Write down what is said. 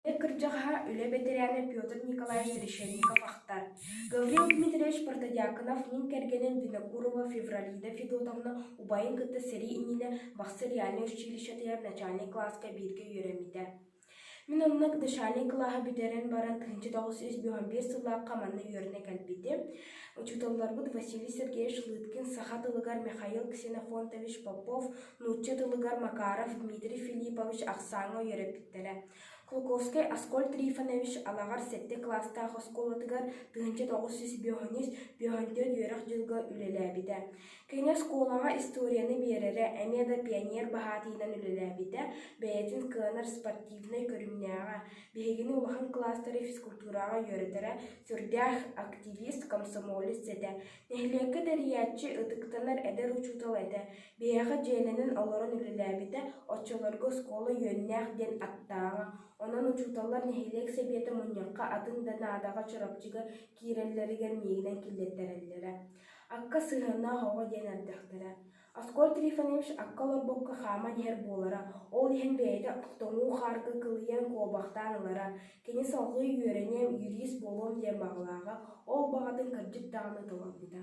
Эр кырдьаҕаһа, үлэ бэтэрээнэ Петр Николаевич Решетников ахтар: «Гаврил Дмитриевич Протодьяконов мин кэргэним Винокурова Февралида Федотовна убайын кытта сэрии иннинэ Бахсы реальнай училищетыгар начальнай кылааска бииргэ үөрэммитэ. Мин онно начальнай кылааһы бүтэрэн баран 1951 сыллаахха манна үөрэнэ кэлбитим. Учууталларбыт Василий Сергеевич Лыткин саха тылыгар Михаил Ксенофонтович Попов, нуучча тылыгар Макаров Дмитрий Филиппович ахсааҥҥа үөрэппиттэрэ. Кулаковскай Аскольд Трифонович Алаҕар сэттэ кылаастаах оскуолатыгар 1953 54 үөрэх дьылга үлэлээбитэ. Кини оскуолаҕа историяны биэрэрэ, эмиэ да пионер баһаатыйынан үлэлээбитэ, бэйэтин кыанар спортивнай көрүҥнээҕэ, биһигини улахан кылаастары физкультураҕа үөрэтэрэ, сүрдээх активист, комсомолец этэ. Нэһилиэккэ тэрийээччи, ытыктанар эдэр учуутал этэ. Биһиэхэ дьиэлэнэн олорон үлэлээбитэ, оччолорго оскуола үөннээх диэн аттааҕа, онон учууталлар нэһилиэк сэбиэтэ мунньахха атын да наадаҕа Чурапчыга киирэллэригэр миигинэн киллэртэрэллэрэ. Акка сыһыаннаах оҕо диэн эрдэхтэрэ. Аскольд Трифонович акка олорбокко хааман иһэр буолара, ол иһэн бэйэтэ тоҥуу хаарга кылыйан куобахтаан ылара. Кини салҕыы үөрэниэм, юрист буолуом диэн баҕалааҕа, ол баҕатын кырдьык даҕаны толорбута.